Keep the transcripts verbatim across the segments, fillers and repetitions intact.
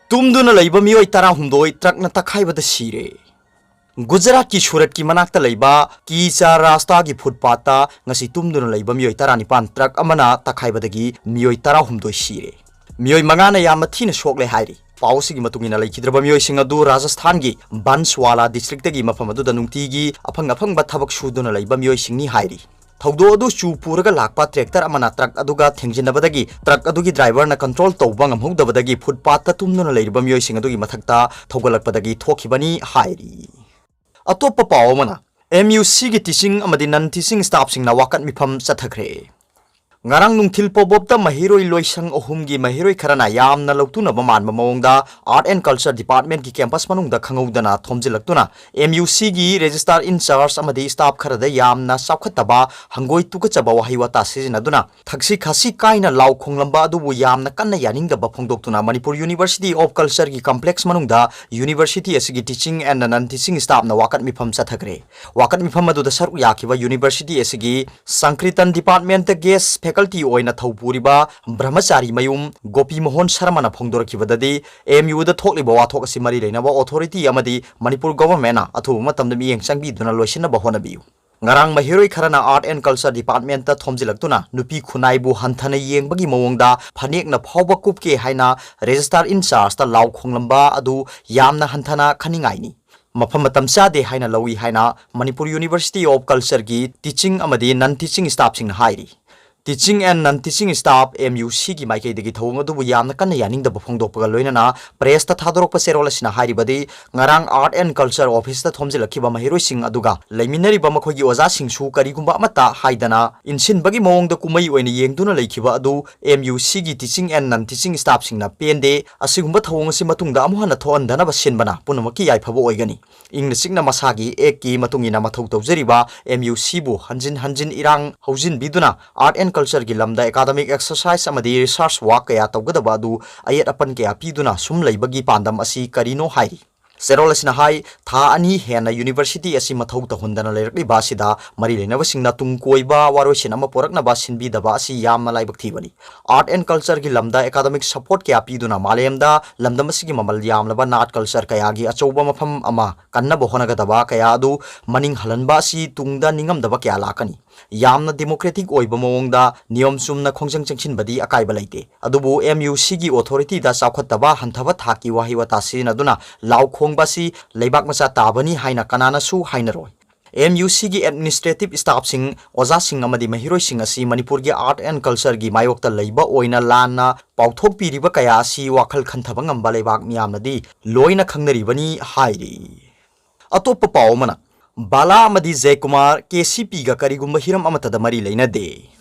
ꯇꯨꯝꯗꯨꯅ ꯂꯩꯕ ꯃꯤꯑꯣꯏ ꯇꯔꯥꯍꯨꯝꯗꯣꯏ ꯇ꯭ꯔꯛꯅ ꯇꯛꯈꯥꯏꯕꯗ ꯁꯤꯔꯦ꯫ ꯒꯨꯖꯔꯥꯠꯀꯤ ꯁꯨꯔꯠꯀꯤ ꯃꯅꯥꯛꯇ ꯂꯩꯕ ꯀꯤꯆꯥ ꯔꯥꯁꯇꯥꯒꯤ ꯐꯨꯠꯄꯥꯠꯇ ꯉꯁꯤ ꯇꯨꯝꯗꯨꯅ ꯂꯩꯕ ꯃꯤꯑꯣꯏ ꯇꯔꯥꯅꯤꯄꯥꯟ ꯇ꯭ꯔꯛ ꯑꯃꯅ ꯇꯛꯈꯥꯏꯕꯗꯒꯤ ꯃꯤꯑꯣꯏ ꯇꯔꯥꯍꯨꯝꯗꯣꯏ ꯁꯤꯔꯦ꯫ ꯃꯤꯑꯣꯏ ꯃꯉꯥꯅ ꯌꯥꯝꯅ ꯊꯤꯅ ꯁꯣꯛꯂꯦ ꯍꯥꯏꯔꯤ꯫ ꯄꯥꯎ ꯑꯁꯤꯒꯤ ꯃꯇꯨꯡ ꯏꯟꯅ, ꯂꯩꯈꯤꯗ꯭ꯔꯕ ꯃꯤꯑꯣꯏꯁꯤꯡ ꯑꯗꯨ ꯔꯥꯖꯁꯊꯥꯟꯒꯤ ꯕꯟꯁꯋꯥꯂꯥ ꯗꯤꯁꯇ꯭ꯔꯤꯛꯇꯒꯤ ꯃꯐꯝ ꯑꯗꯨꯗ ꯅꯨꯡꯇꯤꯒꯤ ꯑꯐꯪ ꯑꯐꯪꯕ ꯊꯕꯛ ꯁꯨꯗꯨꯅ ꯂꯩꯕ ꯃꯤꯑꯣꯏꯁꯤꯡꯅꯤ ꯍꯥꯏꯔꯤ꯫ ꯊꯧꯗꯣꯛ ꯑꯗꯨ ꯆꯨ ꯄꯨꯔꯒ ꯂꯥꯛꯄ ꯇ꯭ꯔꯦꯛꯇꯔ ꯑꯃꯅ ꯇ꯭ꯔꯛ ꯑꯗꯨꯒ ꯊꯦꯡꯖꯤꯟꯅꯕꯗꯒꯤ ꯇ꯭ꯔꯛ ꯑꯗꯨꯒꯤ ꯗ꯭ꯔꯥꯏꯚꯔꯅ ꯀꯟꯇ꯭ꯔꯣꯜ ꯇꯧꯕ ꯉꯝꯍꯧꯗꯕꯗꯒꯤ ꯐꯨꯠꯄꯥꯠꯇ ꯇꯨꯝꯗꯨꯅ ꯂꯩꯔꯤꯕ ꯃꯤꯑꯣꯏꯁꯤꯡ ꯑꯗꯨꯒꯤ ꯃꯊꯛꯇ ꯊꯧꯒꯠꯂꯛꯄꯗꯒꯤ ꯊꯣꯛꯈꯤꯕꯅꯤ ꯍꯥꯏꯔꯤ꯫ ꯑꯇꯣꯞꯄ ꯄꯥꯎ ꯑꯃꯅ, ꯑꯦꯝ ꯌꯨ ꯁꯤꯒꯤ ꯇꯤꯆꯤꯡ ꯑꯃꯗꯤ ꯅꯟ ꯇꯤꯆꯤꯡ ꯁ꯭ꯇꯥꯐꯁꯤꯡꯅ ꯋꯥꯀꯠ ꯃꯤꯐꯝ ꯆꯠꯊꯈ꯭ꯔꯦ꯫ ꯉꯔꯥꯡ ꯅꯨꯡꯊꯤꯜ ꯄꯣꯕꯣꯞꯇ ꯃꯍꯩꯔꯣꯏ ꯂꯣꯏꯁꯪ ꯑꯍꯨꯝꯒꯤ ꯃꯍꯩꯔꯣꯏ ꯈꯔꯅ ꯌꯥꯝꯅ ꯂꯧꯇꯨꯅꯕ ꯃꯥꯟꯕ ꯃꯑꯣꯡꯗ Art and Culture Departmentꯀꯤ campus ꯃꯅꯨꯡꯗ ꯈꯪꯍꯧꯗꯅ ꯊꯣꯝꯖꯤꯜꯂꯛꯇꯨꯅ ꯑꯦꯝ ꯌꯨ ꯁꯤꯒꯤ registrar in charge ꯑꯃꯗꯤ staff ꯈꯔꯗ ꯌꯥꯝꯅ ꯆꯥꯎꯈꯠꯇꯕ, ꯍꯪꯒꯣꯏ ꯇꯨꯀꯠꯆꯕ ꯋꯥꯍꯩ ꯋꯥꯇꯥ ꯁꯤꯖꯤꯟꯅꯗꯨꯅ ꯊꯛꯁꯤ ꯈꯥꯁꯤ ꯀꯥꯏꯅ ꯂꯥꯎ ꯈꯣꯡꯂꯝꯕ ꯑꯗꯨꯕꯨ ꯌꯥꯝꯅ ꯀꯟꯅ ꯌꯥꯅꯤꯡꯗꯕ ꯐꯣꯡꯗꯣꯛꯇꯨꯅ Manipur University of Cultureꯒꯤ complex ꯃꯅꯨꯡꯗ university ꯑꯁꯤꯒꯤ teaching and non teaching staffꯅ ꯋꯥꯀꯠ ꯃꯤꯐꯝ ꯆꯠꯊꯈ꯭ꯔꯦ꯫ ꯋꯥꯀꯠ ꯃꯤꯐꯝ ꯑꯗꯨꯗ ꯁꯔꯨꯛ ꯌꯥꯈꯤꯕ university ꯑꯁꯤꯒꯤ Sankirtan Departmentꯇ guest faculty ꯑꯣꯏꯅ ꯊꯧ ꯄꯨꯔꯤꯕ ꯕ꯭ꯔꯍꯃꯆꯥꯔꯤ ꯃꯌꯨꯝ ꯒꯣꯄꯤ ꯃꯣꯍꯟ ꯁꯔꯃꯅ ꯐꯣꯡꯗꯣꯔꯛꯈꯤꯕꯗꯗꯤ, ꯑꯦꯝ ꯌꯨꯗ ꯊꯣꯛꯂꯤꯕ ꯋꯥꯊꯣꯛ ꯑꯁꯤ ꯃꯔꯤ ꯂꯩꯅꯕ authority ꯑꯃꯗꯤ ꯃꯅꯤꯄꯨꯔ governmentꯅ ꯑꯊꯨꯕ ꯃꯇꯝꯗ ꯃꯤꯠꯌꯦꯡ ꯆꯪꯕꯤꯗꯨꯅ ꯂꯣꯏꯁꯤꯟꯅꯕ ꯍꯣꯠꯅꯕꯤꯌꯨ꯫ ꯉꯔꯥꯡ ꯃꯍꯩꯔꯣꯏ ꯈꯔꯅ Art and Culture Departmentꯇ ꯊꯣꯝꯖꯤꯜꯂꯛꯇꯨꯅ ꯅꯨꯄꯤ ꯈꯨꯟꯅꯥꯏꯕꯨ ꯍꯟꯊꯅ ꯌꯦꯡꯕꯒꯤ ꯃꯑꯣꯡꯗ ꯐꯅꯦꯛꯅ ꯐꯥꯎꯕ ꯀꯨꯞꯀꯦ ꯍꯥꯏꯅ registrar in chargeꯇ ꯂꯥꯎ ꯈꯣꯡꯂꯝꯕ ꯑꯗꯨ ꯌꯥꯝꯅ ꯍꯟꯊꯅ ꯈꯟꯅꯤꯡꯉꯥꯏꯅꯤ꯫ ꯃꯐꯝ ꯃꯇꯝ ꯆꯥꯗꯦ ꯍꯥꯏꯅ ꯂꯧꯏ ꯍꯥꯏꯅ Manipur University of Cultureꯒꯤ teaching ꯑꯃꯗꯤ non teaching staffꯁꯤꯡꯅ ꯍꯥꯏꯔꯤ꯫ Teaching and non teaching staff, M U Cꯒꯤ ꯃꯥꯏꯀꯩꯗꯒꯤ ꯊꯧꯑꯣꯡ ꯑꯗꯨꯕꯨ ꯌꯥꯝꯅ ꯀꯟꯅ ꯌꯥꯅꯤꯡꯗꯕ ꯐꯣꯡꯗꯣꯛꯄꯒ ꯂꯣꯏꯅꯅ pressꯇ ꯊꯥꯗꯣꯔꯛꯄ ꯆꯦꯔꯣꯜ ꯑꯁꯤꯅ ꯍꯥꯏꯔꯤꯕꯗꯤ, ꯉꯔꯥꯡ Art and Culture officeꯇ ꯊꯣꯝꯖꯤꯜꯂꯛꯈꯤꯕ ꯃꯍꯩꯔꯣꯏꯁꯤꯡ ꯑꯗꯨꯒ ꯂꯩꯃꯤꯟꯅꯔꯤꯕ ꯃꯈꯣꯏꯒꯤ ꯑꯣꯖꯥꯁꯤꯡꯁꯨ ꯀꯔꯤꯒꯨꯝꯕ ꯑꯃꯠꯇ ꯍꯥꯏꯗꯅ ꯏꯟꯁꯤꯟꯕꯒꯤ ꯃꯑꯣꯡꯗ ꯀꯨꯝꯍꯩ ꯑꯣꯏꯅ ꯌꯦꯡꯗꯨꯅ ꯂꯩꯈꯤꯕ ꯑꯗꯨ M U Cꯒꯤ teaching and non teaching staffꯁꯤꯡꯅ ꯄꯦꯟꯗꯦ꯫ ꯑꯁꯤꯒꯨꯝꯕ ꯊꯧꯑꯣꯡ ꯑꯁꯤ ꯃꯇꯨꯡꯗ ꯑꯃꯨꯛ ꯍꯟꯅ ꯊꯣꯛꯍꯟꯗꯅꯕ ꯁꯤꯟꯕꯅ ꯄꯨꯝꯅꯃꯛꯀꯤ ꯌꯥꯏꯐꯕ ꯑꯣꯏꯒꯅꯤ꯫ ꯏꯪꯅ ꯆꯤꯛꯅ ꯃꯁꯥꯒꯤ actꯀꯤ ꯃꯇꯨꯡ ꯏꯟꯅ ꯃꯊꯧ ꯇꯧꯖꯔꯤꯕ M U Cꯕꯨ ꯍꯟꯖꯤꯟ ꯍꯟꯖꯤꯟ ꯏꯔꯥꯡ ꯍꯧꯖꯤꯟꯕꯤꯗꯨꯅ Art and Cultureꯒꯤ ꯂꯝꯗ academic exercise ꯑꯃꯗꯤ research work ꯀꯌꯥ ꯇꯧꯒꯗꯕ ꯑꯗꯨ ꯑꯌꯦꯠ ꯑꯄꯟ ꯀꯌꯥ ꯄꯤꯗꯨꯅ ꯁꯨꯝ ꯂꯩꯕꯒꯤ ꯄꯥꯟꯗꯝ ꯑꯁꯤ ꯀꯔꯤꯅꯣ ꯍꯥꯏꯔꯤ꯫ ꯆꯦꯔꯣꯜ ꯑꯁꯤꯅ ꯍꯥꯏ, ꯊꯥ ꯑꯅꯤ ꯍꯦꯟꯅ university ꯑꯁꯤ ꯃꯊꯧ ꯇꯧꯍꯟꯗꯅ ꯂꯩꯔꯛꯂꯤꯕ ꯑꯁꯤꯗ ꯃꯔꯤ ꯂꯩꯅꯕꯁꯤꯡꯅ ꯇꯨꯡ ꯀꯣꯏꯕ ꯋꯥꯔꯣꯏꯁꯤꯟ ꯑꯃ ꯄꯨꯔꯛꯅꯕ ꯁꯤꯟꯕꯤꯗꯕ ꯑꯁꯤ ꯌꯥꯝꯅ ꯂꯥꯏꯕꯛ ꯊꯤꯕꯅꯤ꯫ Art and cultureꯒꯤ ꯂꯝꯗ academic support ꯀꯌꯥ ꯄꯤꯗꯨꯅ ꯃꯥꯂꯦꯝꯗ ꯂꯝꯗꯝ ꯑꯁꯤꯒꯤ ꯃꯃꯜ ꯌꯥꯝꯂꯕ art culture ꯀꯌꯥꯒꯤ ꯑꯆꯧꯕ ꯃꯐꯝ ꯑꯃ ꯀꯟꯅꯕ ꯍꯣꯠꯅꯒꯗꯕ ꯀꯌꯥ ꯑꯗꯨ ꯃꯅꯤꯡ ꯍꯜꯍꯟꯕ ꯑꯁꯤ ꯇꯨꯡꯗ ꯅꯤꯡꯉꯝꯗꯕ ꯀꯌꯥ ꯂꯥꯛꯀꯅꯤ꯫ ꯌꯥꯝꯅ democratic ꯑꯣꯏꯕ ꯃꯑꯣꯡꯗ ꯅꯤꯌꯣꯝ ꯆꯨꯝꯅ ꯈꯣꯡꯖꯪ ꯆꯪꯁꯤꯟꯕꯗꯤ ꯑꯀꯥꯏꯕ ꯂꯩꯇꯦ, ꯑꯗꯨꯕꯨ MUCꯒꯤ authorityꯗ ꯆꯥꯎꯈꯠꯇꯕ ꯍꯟꯊꯕ ꯊꯥꯛꯀꯤ ꯋꯥꯍꯩ ꯋꯥꯇꯥ ꯁꯤꯖꯤꯟꯅꯗꯨꯅ ꯂꯥꯎ ꯈꯣꯡꯕ ꯑꯁꯤ ꯂꯩꯕꯥꯛ ꯃꯆꯥ ꯇꯥꯕꯅꯤ ꯍꯥꯏꯅ ꯀꯅꯥꯅꯁꯨ ꯍꯥꯏꯅꯔꯣꯏ꯫ MUCꯒꯤ administrative staffꯁꯤꯡ, ꯑꯣꯖꯥꯁꯤꯡ ꯑꯃꯗꯤ ꯃꯍꯩꯔꯣꯏꯁꯤꯡ ꯑꯁꯤ ꯃꯅꯤꯄꯨꯔꯒꯤ art and cultureꯒꯤ ꯃꯥꯌꯣꯛꯇ ꯂꯩꯕ ꯑꯣꯏꯅ ꯂꯥꯟꯅ ꯄꯥꯎꯊꯣꯛꯄꯤꯔꯤꯕ ꯀꯌꯥ ꯑꯁꯤ ꯋꯥꯈꯜ ꯈꯟꯊꯕ ꯉꯝꯕ ꯂꯩꯕꯥꯛ ꯃꯤꯌꯥꯝꯅꯗꯤ ꯂꯣꯏꯅ ꯈꯪꯅꯔꯤꯕꯅꯤ ꯍꯥꯏꯔꯤ꯫ ꯑꯇꯣꯞꯄ ꯄꯥꯎ ꯑꯃꯅ, ꯕꯥꯂꯥ ꯑꯃꯗꯤ ꯖꯌꯀꯨꯃꯥꯔ KCPꯒ ꯀꯔꯤꯒꯨꯝꯕ ꯍꯤꯔꯝ ꯑꯃꯠꯇꯗ ꯃꯔꯤ ꯂꯩꯅꯗꯦ꯫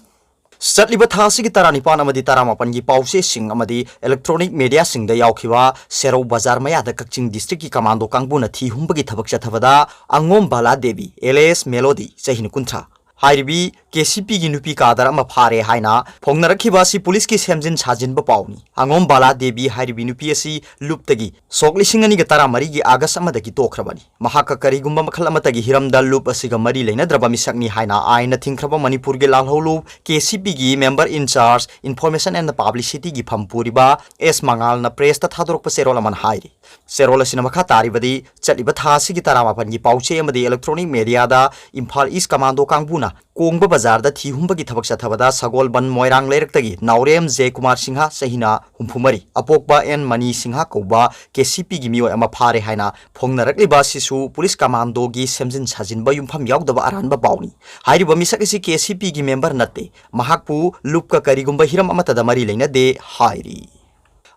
ꯆꯠꯂꯤꯕ ꯊꯥ ꯑꯁꯤꯒꯤ ꯇꯔꯥꯅꯤꯄꯥꯟ ꯑꯃꯗꯤ ꯇꯔꯥꯃꯥꯄꯟꯒꯤ ꯄꯥꯎꯆꯦꯁꯤꯡ ꯑꯃꯗꯤ electronic mediaꯁꯤꯡꯗ ꯌꯥꯎꯈꯤꯕ ꯁꯦꯔꯧ ꯕꯖꯥꯔ ꯃꯌꯥꯗ ꯀꯛꯆꯤꯡ districtꯀꯤ commando ꯀꯥꯡꯕꯨꯅ ꯊꯤ ꯍꯨꯝꯕꯒꯤ ꯊꯕꯛ ꯆꯠꯊꯕꯗ ꯑꯉꯣꯝ ꯕꯥꯂꯥ ꯗꯦꯕꯤ alias Melody, ꯆꯍꯤ ꯀꯨꯟꯊ꯭ꯔꯥ, ꯍꯥꯏꯔꯤꯕꯤ KCPꯒꯤ ꯅꯨꯄꯤ ꯀꯥꯗꯔ ꯑꯃ ꯐꯥꯔꯦ ꯍꯥꯏꯅ ꯐꯣꯡꯅꯔꯛꯈꯤꯕ ꯑꯁꯤ ꯄꯨꯂꯤꯁꯀꯤ ꯁꯦꯝꯖꯤꯟ ꯁꯥꯖꯤꯟꯕ ꯄꯥꯎꯅꯤ꯫ ꯑꯉꯣꯝ ꯕꯥꯂꯥ ꯗꯦꯕꯤ ꯍꯥꯏꯔꯤꯕꯤ ꯅꯨꯄꯤ ꯑꯁꯤ ꯂꯨꯞꯇꯒꯤ ꯁꯣꯛ ꯂꯤꯁꯤꯡ ꯑꯅꯤꯒ ꯇꯔꯥꯃꯔꯤꯒꯤ August ꯑꯃꯗꯒꯤ ꯇꯣꯛꯈ꯭ꯔꯕꯅꯤ꯫ ꯃꯍꯥꯛꯀ ꯀꯔꯤꯒꯨꯝꯕ ꯃꯈꯜ ꯑꯃꯠꯇꯒꯤ ꯍꯤꯔꯝꯗ ꯂꯨꯞ ꯑꯁꯤꯒ ꯃꯔꯤ ꯂꯩꯅꯗ꯭ꯔꯕ ꯃꯤꯁꯛꯅꯤ ꯍꯥꯏꯅ ꯑꯥꯏꯟꯅ ꯊꯤꯡꯈ꯭ꯔꯕ ꯃꯅꯤꯄꯨꯔꯒꯤ ꯂꯥꯜꯍꯧꯂꯨꯞ KCPꯒꯤ member in charge information and publicityꯒꯤ ꯐꯝ ꯄꯨꯔꯤꯕ ꯑꯦꯁ ꯃꯉꯥꯜꯅ pressꯇ ꯊꯥꯗꯣꯔꯛꯄ ꯆꯦꯔꯣꯜ ꯑꯃꯅ ꯍꯥꯏꯔꯤ꯫ ꯆꯦꯔꯣꯜ ꯑꯁꯤꯅ ꯃꯈꯥ ꯇꯥꯔꯤꯕꯗꯤ, ꯆꯠꯂꯤꯕ ꯊꯥ ꯑꯁꯤꯒꯤ ꯇꯔꯥꯃꯥꯄꯟꯒꯤ ꯄꯥꯎꯆꯦ ꯑꯃꯗꯤ electronic mediaꯗ ꯏꯝꯐꯥꯜ East commando ꯀꯥꯡꯕꯨꯅ ꯀꯣꯡꯕ ꯕꯖꯥꯔꯗ ꯊꯤ ꯍꯨꯝꯕꯒꯤ ꯊꯕꯛ ꯆꯠꯊꯕꯗ ꯁꯒꯣꯜꯕꯟ ꯃꯣꯏꯔꯥꯡ ꯂꯩꯔꯛꯇꯒꯤ ꯅꯥꯎꯔꯦꯝ ꯖꯦꯀꯨꯃꯥꯔ ꯁꯤꯡꯍ, ꯆꯍꯤꯅ ꯍꯨꯝꯐꯨ ꯃꯔꯤ, ꯑꯄꯣꯛꯄ ꯑꯦꯟ ꯃꯅꯤ ꯁꯤꯡꯍ ꯀꯧꯕ KCPꯒꯤ ꯃꯤꯑꯣꯏ ꯑꯃ ꯐꯥꯔꯦ ꯍꯥꯏꯅ ꯐꯣꯡꯅꯔꯛꯂꯤꯕ ꯑꯁꯤꯁꯨ ꯄꯨꯂꯤꯁ commandoꯒꯤ ꯁꯦꯝꯖꯤꯟ ꯁꯥꯖꯤꯟꯕ ꯌꯨꯝꯐꯝ ꯌꯥꯎꯗꯕ ꯑꯔꯥꯟꯕ ꯄꯥꯎꯅꯤ꯫ ꯍꯥꯏꯔꯤꯕ ꯃꯤꯁꯛ ꯑꯁꯤ KCPꯒꯤ member ꯅꯠꯇꯦ꯫ ꯃꯍꯥꯛꯄꯨ ꯂꯨꯞꯀ ꯀꯔꯤꯒꯨꯝꯕ ꯍꯤꯔꯝ ꯑꯃꯠꯇꯗ ꯃꯔꯤ ꯂꯩꯅꯗꯦ ꯍꯥꯏꯔꯤ꯫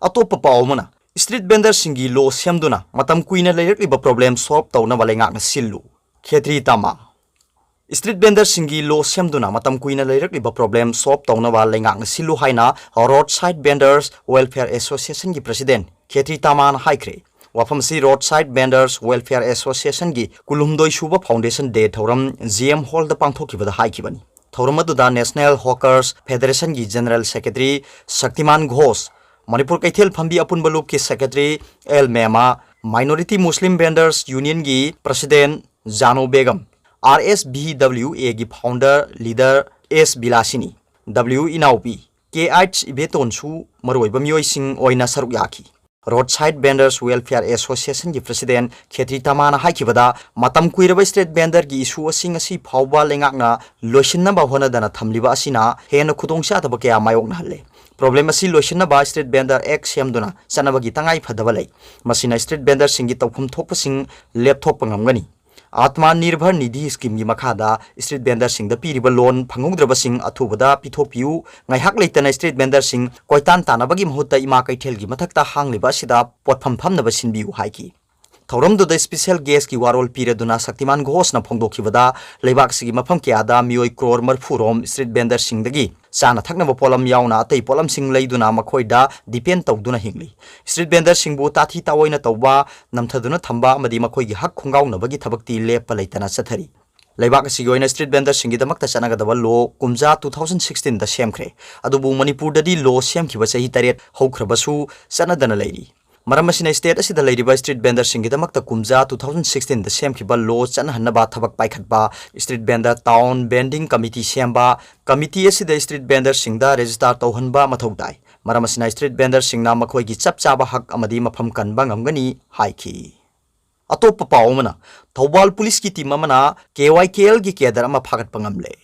ꯑꯇꯣꯞꯄ ꯄꯥꯎ ꯑꯃꯅ, street vendorꯁꯤꯡꯒꯤ law ꯁꯦꯝꯗꯨꯅ ꯃꯇꯝ ꯀꯨꯏꯅ ꯂꯩꯔꯛꯂꯤꯕ problem solve ꯇꯧꯅꯕ ꯂꯩꯉꯥꯛꯅ ꯁꯤꯜꯂꯨ꯫ ꯈꯦꯇ꯭ꯔꯤ ꯇꯃꯥ꯫ Street vendorꯁꯤꯡꯒꯤ law ꯁꯦꯝꯗꯨꯅ ꯃꯇꯝ ꯀꯨꯏꯅ ꯂꯩꯔꯛꯂꯤꯕ problem solve ꯇꯧꯅꯕ ꯂꯩꯉꯥꯛꯅ ꯁꯤꯜꯂꯨ ꯍꯥꯏꯅ Roadside Vendors Welfare Associationꯒꯤ president ꯈꯦꯇ꯭ꯔꯤ ꯇꯃꯥꯅ ꯍꯥꯏꯈ꯭ꯔꯦ꯫ ꯋꯥꯐꯝ ꯑꯁꯤ Roadside Vendors Welfare Associationꯒꯤ ꯀꯨꯟꯍꯨꯝꯗꯣꯏ ꯁꯨꯕ foundation day ꯊꯧꯔꯝ GM hallꯗ ꯄꯥꯡꯊꯣꯛꯈꯤꯕꯗ ꯍꯥꯏꯈꯤꯕꯅꯤ꯫ ꯊꯧꯔꯝ ꯑꯗꯨꯗ National Hawkers Federationꯒꯤ general secretary Shaktimaan Ghosh, Manipur ꯀꯩꯊꯦꯜ ꯐꯝꯕꯤ ꯑꯄꯨꯟꯕ ꯂꯨꯞꯀꯤ secretary L Mema, Minority Muslim Vendors Unionꯒꯤ President Jano Begum, R S V W Aꯒꯤ founder leader S ꯕꯤꯂꯥꯁꯤꯅꯤ, W ꯏꯅꯥꯎꯄꯤ, K H ꯏꯕꯦꯇꯣꯟꯁꯨ ꯃꯔꯨꯑꯣꯏꯕ ꯃꯤꯑꯣꯏꯁꯤꯡ ꯑꯣꯏꯅ ꯁꯔꯨꯛ ꯌꯥꯈꯤ꯫ Roadside Vendors Welfare Associationꯒꯤ President ꯈꯦꯇ꯭ꯔꯤ ꯇꯃꯥꯅ ꯍꯥꯏꯈꯤꯕꯗ, ꯃꯇꯝ ꯀꯨꯏꯔꯕ street vendorꯒꯤ issue ꯑꯁꯤ ꯉꯁꯤ ꯐꯥꯎꯕ ꯂꯩꯉꯥꯛꯅ ꯂꯣꯏꯁꯤꯟꯅꯕ ꯍꯣꯠꯅꯗꯅ ꯊꯝꯂꯤꯕ ꯑꯁꯤꯅ ꯍꯦꯟꯅ ꯈꯨꯗꯣꯡꯆꯥꯗꯕ ꯀꯌꯥ ꯃꯥꯌꯣꯛꯅꯍꯜꯂꯦ꯫ Problem ꯑꯁꯤ ꯂꯣꯏꯁꯤꯟꯅꯕ Street Vendor Act ꯁꯦꯝꯗꯨꯅ ꯆꯠꯅꯕꯒꯤ ꯇꯉꯥꯏ ꯐꯗꯕ ꯂꯩ꯫ ꯃꯁꯤꯅ street vendorꯁꯤꯡꯒꯤ ꯇꯧꯐꯝ ꯊꯣꯛꯄꯁꯤꯡ ꯂꯦꯞꯊꯣꯛꯄ ꯉꯝꯒꯅꯤ꯫ Atma Nirbhar Nidhi Schemeꯒꯤ ꯃꯈꯥꯗ street vendorꯁꯤꯡꯗ ꯄꯤꯔꯤꯕ loan ꯐꯪꯍꯧꯗ꯭ꯔꯕꯁꯤꯡ ꯑꯊꯨꯕꯗ ꯄꯤꯊꯣꯛꯄꯤꯌꯨ꯫ ꯉꯥꯏꯍꯥꯛ ꯂꯩꯇꯅ street vendorꯁꯤꯡ ꯀꯣꯏꯇꯥꯟ ꯇꯥꯟꯅꯕꯒꯤ ꯃꯍꯨꯠꯇ ꯏꯃꯥ ꯀꯩꯊꯦꯜꯒꯤ ꯃꯊꯛꯇ ꯍꯥꯡꯂꯤꯕ ꯑꯁꯤꯗ ꯄꯣꯠꯐꯝ ꯐꯝꯅꯕ ꯁꯤꯟꯕꯤꯌꯨ ꯍꯥꯏꯈꯤ꯫ ꯊꯧꯔꯝꯗꯨꯗ special guestꯀꯤ ꯋꯥꯔꯣꯜ ꯄꯤꯔꯗꯨꯅ ꯁꯛꯇꯤꯃꯥꯟ ꯘꯣꯁꯅ ꯐꯣꯡꯗꯣꯛꯈꯤꯕꯗ, ꯂꯩꯕꯥꯛ ꯑꯁꯤꯒꯤ ꯃꯐꯝ ꯀꯌꯥꯗ ꯃꯤꯑꯣꯏ crore ꯃꯔꯤꯐꯨ ꯔꯣꯝ street vendorꯁꯤꯡꯗꯒꯤ ꯆꯥꯅ ꯊꯛꯅꯕ ꯄꯣꯠꯂꯝ ꯌꯥꯎꯅ ꯑꯇꯩ ꯄꯣꯠꯂꯝꯁꯤꯡ ꯂꯩꯗꯨꯅ ꯃꯈꯣꯏꯗ depend ꯇꯧꯗꯨꯅ ꯍꯤꯡꯂꯤ꯫ Street vendorꯁꯤꯡꯕꯨ ꯇꯥꯊꯤ ꯇꯥꯑꯣꯏꯅ ꯇꯧꯕ, ꯅꯝꯊꯗꯨꯅ ꯊꯝꯕ ꯑꯃꯗꯤ ꯃꯈꯣꯏꯒꯤ ꯍꯛ ꯈꯣꯡꯒꯥꯎꯅꯕꯒꯤ ꯊꯕꯛꯇꯤ ꯂꯦꯞꯄ ꯂꯩꯇꯅ ꯆꯠꯊꯔꯤ꯫ ꯂꯩꯕꯥꯛ ꯑꯁꯤꯒꯤ ꯑꯣꯏꯅ street vendorꯁꯤꯡꯒꯤꯗꯃꯛꯇ ꯆꯠꯅꯒꯗꯕ law ꯀꯨꯝꯖꯥ two thousand sixteenꯗ ꯁꯦꯝꯈ꯭ꯔꯦ꯫ ꯑꯗꯨꯕꯨ ꯃꯅꯤꯄꯨꯔꯗꯗꯤ law ꯁꯦꯝꯈꯤꯕ ꯆꯍꯤ ꯇꯔꯦꯠ ꯍꯧꯈ꯭ꯔꯕꯁꯨ ꯆꯠꯅꯗꯅ ꯂꯩꯔꯤ꯫ ꯃꯔꯝ ꯑꯁꯤꯅ state ꯑꯁꯤꯗ ꯂꯩꯔꯤꯕ street vendorꯁꯤꯡꯒꯤꯗꯃꯛꯇ ꯀꯨꯝꯖꯥ two thousand sixteenꯗ ꯁꯦꯝꯈꯤꯕ law ꯆꯠꯅꯍꯟꯅꯕ ꯊꯕꯛ ꯄꯥꯏꯈꯠꯄ street vendor town vending committee ꯁꯦꯝꯕ, committee ꯑꯁꯤꯗ street vendorꯁꯤꯡꯗ register ꯇꯧꯍꯟꯕ ꯃꯊꯧ ꯇꯥꯏ꯫ ꯃꯔꯝ ꯑꯁꯤꯅ street vendorꯁꯤꯡꯅ ꯃꯈꯣꯏꯒꯤ ꯆꯞ ꯆꯥꯕ ꯍꯛ ꯑꯃꯗꯤ ꯃꯐꯝ ꯀꯟꯕ ꯉꯝꯒꯅꯤ ꯍꯥꯏꯈꯤ꯫ ꯑꯇꯣꯞꯄ ꯄꯥꯎ ꯑꯃꯅ, ꯊꯧꯕꯥꯜ ꯄꯨꯂꯤꯁꯀꯤ team ꯑꯃꯅ KYKLꯒꯤ cadre ꯑꯃ ꯐꯥꯒꯠꯄ ꯉꯝꯂꯦ꯫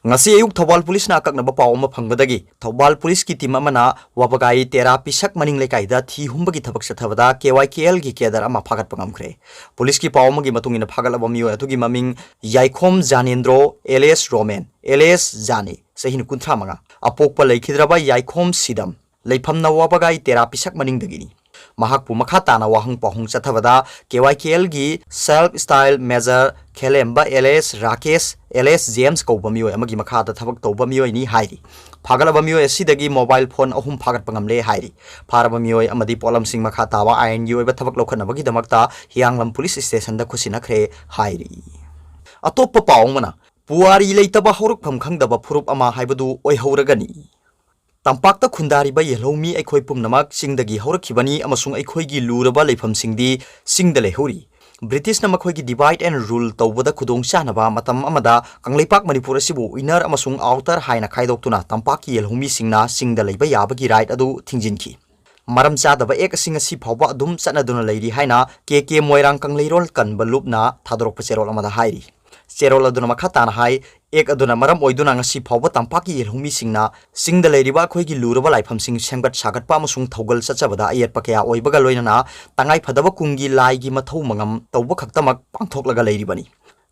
ꯉꯁꯤ ꯑꯌꯨꯛ ꯊꯧꯕꯥꯜ ꯄꯨꯂꯤꯁꯅ ꯑꯀꯛꯅꯕ ꯄꯥꯎ ꯑꯃ ꯐꯪꯕꯗꯒꯤ ꯊꯧꯕꯥꯜ ꯄꯨꯂꯤꯁꯀꯤ team ꯑꯃꯅ ꯋꯥꯕꯒꯥꯏ ꯇꯦꯔꯥ ꯄꯤꯁꯛ ꯃꯅꯤꯡ ꯂꯩꯀꯥꯏꯗ ꯊꯤ ꯍꯨꯝꯕꯒꯤ ꯊꯕꯛ ꯆꯠꯊꯕꯗ KYKLꯒꯤ cadre ꯑꯃ ꯐꯥꯒꯠꯄ ꯉꯝꯈ꯭ꯔꯦ꯫ ꯄꯨꯂꯤꯁꯀꯤ ꯄꯥꯎ ꯑꯃꯒꯤ ꯃꯇꯨꯡ ꯏꯟꯅ ꯐꯥꯒꯠꯂꯕ ꯃꯤꯑꯣꯏ ꯑꯗꯨꯒꯤ ꯃꯃꯤꯡ ꯌꯥꯏꯈꯣꯝ ꯖꯥꯅꯦꯟꯗ꯭ꯔꯣ alias ꯔꯣꯃꯦꯟ alias ꯖꯥꯅꯤ, ꯆꯍꯤ ꯀꯨꯟꯊ꯭ꯔꯥ ꯃꯉꯥ, ꯑꯄꯣꯛꯄ ꯂꯩꯈꯤꯗ꯭ꯔꯕ ꯌꯥꯏꯈꯣꯝ ꯁꯤꯗꯝ, ꯂꯩꯐꯝꯅ ꯋꯥꯕꯒꯥꯏ ꯇꯦꯔꯥ ꯄꯤꯁꯛ ꯃꯅꯤꯡꯗꯒꯤꯅꯤ꯫ ꯃꯍꯥꯛꯄꯨ ꯃꯈꯥ ꯇꯥꯅ ꯋꯥꯍꯪ ꯄꯥꯎꯍꯪ ꯆꯠꯊꯕꯗ KYKLꯒꯤ self style major ꯈꯦꯂꯦꯝꯕ alias ꯔꯥꯀꯦꯁ alias ꯖꯦꯝꯁ ꯀꯧꯕ ꯃꯤꯑꯣꯏ ꯑꯃꯒꯤ ꯃꯈꯥꯗ ꯊꯕꯛ ꯇꯧꯕ ꯃꯤꯑꯣꯏꯅꯤ ꯍꯥꯏꯔꯤ꯫ ꯐꯥꯒꯠꯂꯕ ꯃꯤꯑꯣꯏ ꯑꯁꯤꯗꯒꯤ mobile phone ꯑꯍꯨꯝ ꯐꯥꯒꯠꯄ ꯉꯝꯂꯦ ꯍꯥꯏꯔꯤ꯫ ꯐꯥꯔꯕ ꯃꯤꯑꯣꯏ ꯑꯃꯗꯤ ꯄꯣꯠꯂꯝꯁꯤꯡ ꯃꯈꯥ ꯇꯥꯕ ꯑꯥꯏꯟꯒꯤ ꯑꯣꯏꯕ ꯊꯕꯛ ꯂꯧꯈꯠꯅꯕꯒꯤꯗꯃꯛꯇ ꯍꯤꯌꯥꯡꯂꯝ ꯄꯨꯂꯤꯁ stationꯗ ꯈꯨꯠꯁꯤꯟꯅꯈ꯭ꯔꯦ ꯍꯥꯏꯔꯤ꯫ ꯑꯇꯣꯞꯄ ꯄꯥꯎ ꯑꯃꯅ, ꯄꯨꯋꯥꯔꯤ ꯂꯩꯇꯕ ꯍꯧꯔꯛꯐꯝ ꯈꯪꯗꯕ ꯐꯨꯔꯨꯞ ꯑꯃ ꯍꯥꯏꯕꯗꯨ ꯑꯣꯏꯍꯧꯔꯒꯅꯤ꯫ ꯇꯝꯄꯥꯛꯇ ꯈꯨꯟꯗꯥꯔꯤꯕ ꯌꯦꯜꯍꯧꯃꯤ ꯑꯩꯈꯣꯏ ꯄꯨꯝꯅꯃꯛ ꯆꯤꯡꯗꯒꯤ ꯍꯧꯔꯛꯈꯤꯕꯅꯤ ꯑꯃꯁꯨꯡ ꯑꯩꯈꯣꯏꯒꯤ ꯂꯨꯔꯕ ꯂꯩꯐꯝꯁꯤꯡꯗꯤ ꯆꯤꯡꯗ ꯂꯩꯍꯧꯔꯤ꯫ ꯕ꯭ꯔꯤꯇꯤꯁꯅ ꯃꯈꯣꯏꯒꯤ divide and rule ꯇꯧꯕꯗ ꯈꯨꯗꯣꯡꯆꯥꯅꯕ ꯃꯇꯝ ꯑꯃꯗ ꯀꯪꯂꯩꯄꯥꯛ ꯃꯅꯤꯄꯨꯔ ꯑꯁꯤꯕꯨ inner ꯑꯃꯁꯨꯡ outer ꯍꯥꯏꯅ ꯈꯥꯏꯗꯣꯛꯇꯨꯅ ꯇꯝꯄꯥꯛꯀꯤ ꯌꯦꯜꯍꯧꯃꯤꯁꯤꯡꯅ ꯆꯤꯡꯗ ꯂꯩꯕ ꯌꯥꯕꯒꯤ right ꯑꯗꯨ ꯊꯤꯡꯖꯤꯟꯈꯤ꯫ ꯃꯔꯝ ꯆꯥꯗꯕ act ꯑꯁꯤ ꯉꯁꯤ ꯐꯥꯎꯕ ꯑꯗꯨꯝ ꯆꯠꯅꯗꯨꯅ ꯂꯩꯔꯤ ꯍꯥꯏꯅ ꯀꯦ ꯀꯦ ꯃꯣꯏꯔꯥꯡ ꯀꯪꯂꯩꯔꯣꯜ ꯀꯟꯕ ꯂꯨꯞꯅ ꯊꯥꯗꯣꯔꯛꯄ ꯆꯦꯔꯣꯜ ꯑꯃꯗ ꯍꯥꯏꯔꯤ꯫ ꯆꯦꯔꯣꯜ ꯑꯗꯨꯅ ꯃꯈꯥ ꯇꯥꯅ ꯍꯥꯏ, act ꯑꯗꯨꯅ ꯃꯔꯝ ꯑꯣꯏꯗꯨꯅ ꯉꯁꯤ ꯐꯥꯎꯕ ꯇꯝꯄꯥꯛꯀꯤ ꯌꯦꯜꯍꯧꯃꯤꯁꯤꯡꯅ ꯆꯤꯡꯗ ꯂꯩꯔꯤꯕ ꯑꯩꯈꯣꯏꯒꯤ ꯂꯨꯔꯕ ꯂꯥꯏꯐꯝꯁꯤꯡ ꯁꯦꯝꯒꯠ ꯁꯥꯒꯠꯄ ꯑꯃꯁꯨꯡ ꯊꯧꯒꯜ ꯆꯠꯆꯕꯗ ꯑꯌꯦꯠꯄ ꯀꯌꯥ ꯑꯣꯏꯕꯒ ꯂꯣꯏꯅꯅ ꯇꯉꯥꯏ ꯐꯗꯕ ꯀꯨꯝꯒꯤ ꯂꯥꯏꯒꯤ ꯃꯊꯧ ꯃꯉꯝ ꯇꯧꯕ ꯈꯛꯇꯃꯛ ꯄꯥꯡꯊꯣꯛꯂꯒ ꯂꯩꯔꯤꯕꯅꯤ꯫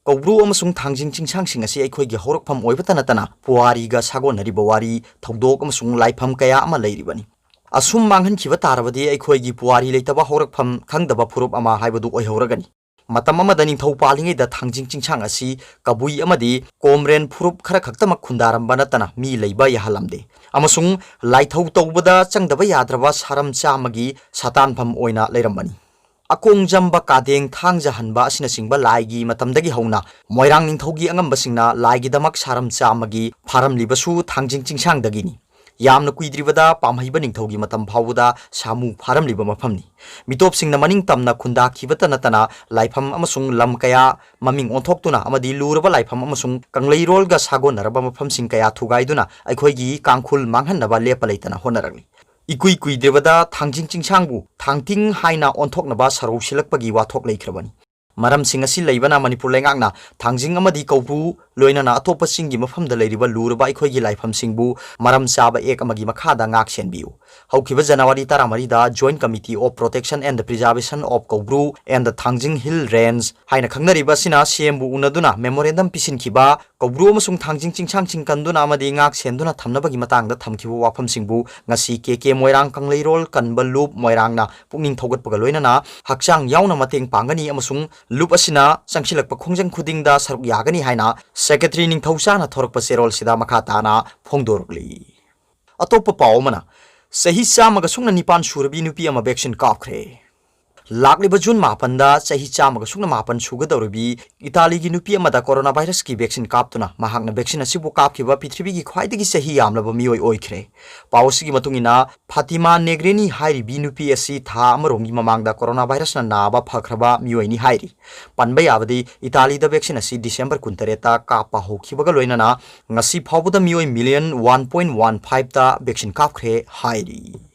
ꯀꯧꯕ꯭ꯔꯨ ꯑꯃꯁꯨꯡ ꯊꯥꯡꯖꯤꯡ ꯆꯤꯡꯁꯥꯡꯁꯤꯡ ꯑꯁꯤ ꯑꯩꯈꯣꯏꯒꯤ ꯍꯧꯔꯛꯐꯝ ꯑꯣꯏꯕꯇ ꯅꯠꯇꯅ ꯄꯨꯋꯥꯔꯤꯒ ꯁꯥꯒꯣꯟꯅꯔꯤꯕ ꯋꯥꯔꯤ, ꯊꯧꯗꯣꯛ ꯑꯃꯁꯨꯡ ꯂꯥꯏꯐꯝ ꯀꯌꯥ ꯑꯃ ꯂꯩꯔꯤꯕꯅꯤ꯫ ꯑꯁꯨꯝ ꯃꯥꯡꯍꯟꯈꯤꯕ ꯇꯥꯔꯕꯗꯤ ꯑꯩꯈꯣꯏꯒꯤ ꯄꯨꯋꯥꯔꯤ ꯂꯩꯇꯕ ꯍꯧꯔꯛꯐꯝ ꯈꯪꯗꯕ ꯐꯨꯔꯨꯞ ꯑꯃ ꯍꯥꯏꯕꯗꯨ ꯑꯣꯏꯍꯧꯔꯒꯅꯤ꯫ ꯃꯇꯝ ꯑꯃꯗ ꯅꯤꯡꯊꯧ ꯄꯥꯜꯂꯤꯉꯩꯗ ꯊꯥꯡꯖꯤꯡ ꯆꯤꯡꯁꯥꯡ ꯑꯁꯤ ꯀꯕꯨꯏ ꯑꯃꯗꯤ ꯀꯣꯝꯔꯦꯟ ꯐꯨꯔꯨꯞ ꯈꯔ ꯈꯛꯇꯃꯛ ꯈꯨꯟꯗꯥꯔꯝꯕ ꯅꯠꯇꯅ ꯃꯤ ꯂꯩꯕ ꯌꯥꯍꯜꯂꯝꯗꯦ, ꯑꯃꯁꯨꯡ ꯂꯥꯏꯊꯧ ꯇꯧꯕꯗ ꯆꯪꯗꯕ ꯌꯥꯗ꯭ꯔꯕ ꯁꯥꯔꯝ ꯆꯥꯝꯃꯒꯤ ꯁꯥꯇꯥꯟꯐꯝ ꯑꯣꯏꯅ ꯂꯩꯔꯝꯕꯅꯤ꯫ ꯑꯀꯣꯡꯖꯝꯕ, ꯀꯥꯗꯦꯡ, ꯊꯥꯡꯖꯍꯟꯕ ꯑꯁꯤꯅꯆꯤꯡꯕ ꯂꯥꯏꯒꯤ ꯃꯇꯝꯗꯒꯤ ꯍꯧꯅ ꯃꯣꯏꯔꯥꯡ ꯅꯤꯡꯊꯧꯒꯤ ꯑꯉꯝꯕꯁꯤꯡꯅ ꯂꯥꯏꯒꯤꯗꯃꯛ ꯁꯥꯔꯝ ꯆꯥꯝꯃꯒꯤ ꯐꯥꯔꯝꯂꯤꯕꯁꯨ ꯊꯥꯡꯖꯤꯡ ꯆꯤꯡꯁꯥꯡꯗꯒꯤꯅꯤ꯫ ꯌꯥꯝꯅ ꯀꯨꯏꯗ꯭ꯔꯤꯕꯗ ꯄꯥꯝꯍꯩꯕ ꯅꯤꯡꯊꯧꯒꯤ ꯃꯇꯝ ꯐꯥꯎꯕꯗ ꯁꯥꯃꯨ ꯐꯥꯔꯝꯂꯤꯕ ꯃꯐꯝꯅꯤ꯫ ꯃꯤꯇꯣꯞꯁꯤꯡꯅ ꯃꯅꯤꯡ ꯇꯝꯅ ꯈꯨꯟꯗꯥꯈꯤꯕꯇ ꯅꯠꯇꯅ ꯂꯥꯏꯐꯝ ꯑꯃꯁꯨꯡ ꯂꯝ ꯀꯌꯥ ꯃꯃꯤꯡ ꯑꯣꯟꯊꯣꯛꯇꯨꯅ ꯑꯃꯗꯤ ꯂꯨꯔꯕ ꯂꯥꯏꯐꯝ ꯑꯃꯁꯨꯡ ꯀꯪꯂꯩꯔꯣꯜꯒ ꯁꯥꯒꯣꯟꯅꯔꯕ ꯃꯐꯝꯁꯤꯡ ꯀꯌꯥ ꯊꯨꯒꯥꯏꯗꯨꯅ ꯑꯩꯈꯣꯏꯒꯤ ꯀꯥꯡꯈꯨꯜ ꯃꯥꯡꯍꯟꯅꯕ ꯂꯦꯞꯄ ꯂꯩꯇꯅ ꯍꯣꯠꯅꯔꯛꯂꯤ꯫ ꯏꯀꯨꯏ ꯀꯨꯏꯗ꯭ꯔꯤꯕꯗ ꯊꯥꯡꯖꯤꯡ ꯆꯤꯡꯁꯥꯡꯕꯨ ꯊꯥꯡꯇꯤꯡ ꯍꯥꯏꯅ ꯑꯣꯟꯊꯣꯛꯅꯕ ꯁꯔꯧ ꯁꯤꯜꯂꯛꯄꯒꯤ ꯋꯥꯊꯣꯛ ꯂꯩꯈ꯭ꯔꯕꯅꯤ꯫ ꯃꯔꯝꯁꯤꯡ ꯑꯁꯤ ꯂꯩꯕꯅ ꯃꯅꯤꯄꯨꯔ ꯂꯩꯉꯥꯛꯅ ꯊꯥꯡꯖꯤꯡ ꯑꯃꯗꯤ ꯀꯧꯕ꯭ꯔꯨ ꯂꯣꯏꯅꯅ ꯑꯇꯣꯞꯄ ꯆꯤꯡꯒꯤ ꯃꯐꯝꯗ ꯂꯩꯔꯤꯕ ꯂꯨꯔꯕ ꯑꯩꯈꯣꯏꯒꯤ ꯂꯥꯏꯐꯝꯁꯤꯡꯕꯨ ꯃꯔꯝ ꯆꯥꯕ act ꯑꯃꯒꯤ ꯃꯈꯥꯗ ꯉꯥꯛ ꯁꯦꯟꯕꯤꯌꯨ꯫ ꯍꯧꯈꯤꯕ January ꯇꯔꯥꯃꯔꯤꯗ Joint Committee of Protection and the Preservation of Kaubru and the Thangjing Hill Range ꯍꯥꯏꯅ ꯈꯪꯅꯔꯤꯕ ꯑꯁꯤꯅ C M ꯕꯨ ꯎꯅꯗꯨꯅ memorandum ꯄꯤꯁꯤꯟꯈꯤꯕ ꯀꯧꯕ꯭ꯔꯨ ꯑꯃꯁꯨꯡ ꯊꯥꯡꯖꯤꯡ ꯆꯤꯡꯁꯥꯡꯁꯤꯡ ꯀꯟꯗꯨꯅ ꯑꯃꯗꯤ ꯉꯥꯛ ꯁꯦꯟꯗꯨꯅ ꯊꯝꯅꯕꯒꯤ ꯃꯇꯥꯡꯗ ꯊꯝꯈꯤꯕ ꯋꯥꯐꯝꯁꯤꯡꯕꯨ ꯉꯁꯤ ꯀꯦ ꯀꯦ ꯃꯣꯏꯔꯥꯡ ꯀꯪꯂꯩꯔꯣꯜ ꯀꯟꯕ ꯂꯨꯞ ꯃꯣꯏꯔꯥꯡꯅ ꯄꯨꯛꯅꯤꯡ ꯊꯧꯒꯠꯄꯒ ꯂꯣꯏꯅꯅ ꯍꯛꯆꯥꯡ ꯌꯥꯎꯅ ꯃꯇꯦꯡ ꯄꯥꯡꯒꯅꯤ ꯑꯃꯁꯨꯡ ꯂꯨꯞ ꯑꯁꯤꯅ ꯆꯪꯁꯤꯜꯂꯛꯄ ꯈꯣꯡꯖꯪ ꯈꯨꯗꯤꯡꯗ ꯁꯔꯨꯛ ꯌꯥꯒꯅꯤ ꯍꯥꯏꯅ Secretary ꯅꯤꯡꯊꯧꯆꯥꯅ ꯊꯣꯔꯛꯄ ꯆꯦꯔꯣꯜꯁꯤꯗ ꯃꯈꯥ ꯇꯥꯅ ꯐꯣꯡꯗꯣꯔꯛꯂꯤ꯫ ꯑꯇꯣꯞꯄ ꯄꯥꯎ ꯑꯃꯅ, ꯆꯍꯤ ꯆꯥꯝꯃꯒ ꯁꯨꯞꯅ ꯅꯤꯄꯥꯟ ꯁꯨꯔꯕꯤ ꯅꯨꯄꯤ ꯑꯃ vaccine ꯀꯥꯞꯈ꯭ꯔꯦ꯫ ꯂꯥꯛꯂꯤꯕ ꯖꯨꯟ ꯃꯥꯄꯟꯗ ꯆꯍꯤ ꯆꯥꯝꯃꯒ ꯁꯨꯞꯅ ꯃꯥꯄꯟ ꯁꯨꯒꯗꯧꯔꯤꯕꯤ ꯏꯇꯥꯂꯤꯒꯤ ꯅꯨꯄꯤ ꯑꯃꯗ ꯀꯣꯔꯣꯅꯥ ꯚꯥꯏꯔꯁꯀꯤ ꯚꯦꯛꯁꯤꯟ ꯀꯥꯞꯇꯨꯅ ꯃꯍꯥꯛꯅ ꯚꯦꯛꯁꯤꯟ ꯑꯁꯤꯕꯨ ꯀꯥꯞꯈꯤꯕ ꯄ꯭ꯔꯤꯊꯤꯕꯤꯒꯤ ꯈ꯭ꯋꯥꯏꯗꯒꯤ ꯆꯍꯤ ꯌꯥꯝꯂꯕ ꯃꯤꯑꯣꯏ ꯑꯣꯏꯈ꯭ꯔꯦ꯫ ꯄꯥꯎ ꯑꯁꯤꯒꯤ ꯃꯇꯨꯡ ꯏꯟꯅ, ꯐꯥꯇꯤꯃꯥ ꯅꯦꯒ꯭ꯔꯦꯅꯤ ꯍꯥꯏꯔꯤꯕꯤ ꯅꯨꯄꯤ ꯑꯁꯤ ꯊꯥ ꯑꯃꯔꯣꯝꯒꯤ ꯃꯃꯥꯡꯗ ꯀꯣꯔꯣꯅꯥ ꯚꯥꯏꯔꯁꯅ ꯅꯥꯕ ꯐꯈ꯭ꯔꯕ ꯃꯤꯑꯣꯏꯅꯤ ꯍꯥꯏꯔꯤ꯫ ꯄꯟꯕ ꯌꯥꯕꯗꯤ, ꯏꯇꯥꯂꯤꯗ ꯚꯦꯛꯁꯤꯟ ꯑꯁꯤ ꯗꯤꯁꯦꯝꯕꯔ ꯀꯨꯟꯇꯔꯦꯠꯇ ꯀꯥꯞꯄ ꯍꯧꯈꯤꯕꯒ ꯂꯣꯏꯅꯅ ꯉꯁꯤ ꯐꯥꯎꯕꯗ ꯃꯤꯑꯣꯏ ꯃꯤꯂꯤꯌꯟ ꯋꯥꯟ ꯄꯣꯏꯟ ꯋꯥꯟ ꯐꯥꯏꯚꯇ ꯚꯦꯛꯁꯤꯟ ꯀꯥꯞꯈ꯭ꯔꯦ ꯍꯥꯏꯔꯤ꯫